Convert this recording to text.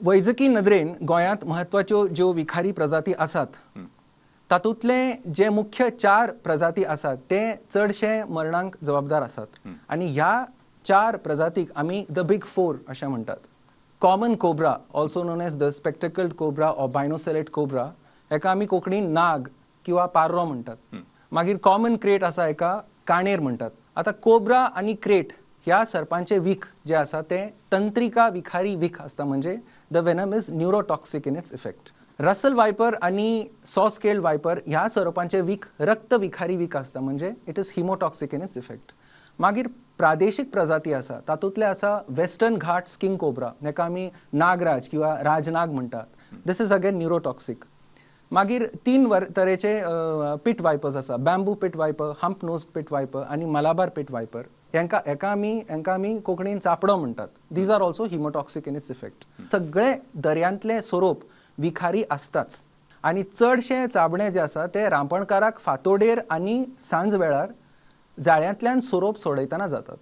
वैजकी नदरेन गोंयांत म्हत्वाच्यो ज्यो विखारी प्रजाती आसात तातूंतले जे मुख्य चार प्रजाती आसात ते चडशे मरणांक जबाबदार आसात आनी ह्या चार प्रजातीक आमी the big four अशें म्हणटात. Common cobra, also known as the spectacled cobra or binocellate cobra, हेका आमी कोंकणीन नाग किंवा पार्रो म्हणटात. मागीर कॉमन क्रेट आसा, हेका काणेर म्हणटात. आतां कोब्रा आनी क्रेट ह्या सर्पांचें वीख जें आसा तें तंत्रिका विखारी वीख आसता, म्हणजे the venom is neurotoxic in its effect. Russell viper आनी सॉ स्केल्ड वायपर ह्या सोरोपांचें वीख रक्त विखारी वीख आसता, म्हणजे it is hemotoxic in its effect. मागीर प्रादेशीक प्रजाती आसा, तातूंतले आसा वेस्टर्न घाट्स किंग कोब्रा, हेका आमी नागराज किंवा राजनाग म्हणटात. This is again neurotoxic. मागीर तीन तरेचे पिट वायपर्स आसा, bamboo pit viper, hump nose pit viper आनी मलाबार पिट वायपर. हेंकां आमी कोंकणीन चापडो म्हणटात. These are also hemotoxic in its effect. सगळे दर्यांतले सोरोप विखारी आसताच आनी चडशे चाबणे जे आसा ते रांपणकाराक फांतोडेर आनी सांज वेळार जाळ्यांतल्यान सोरोप सोडयतना जातात.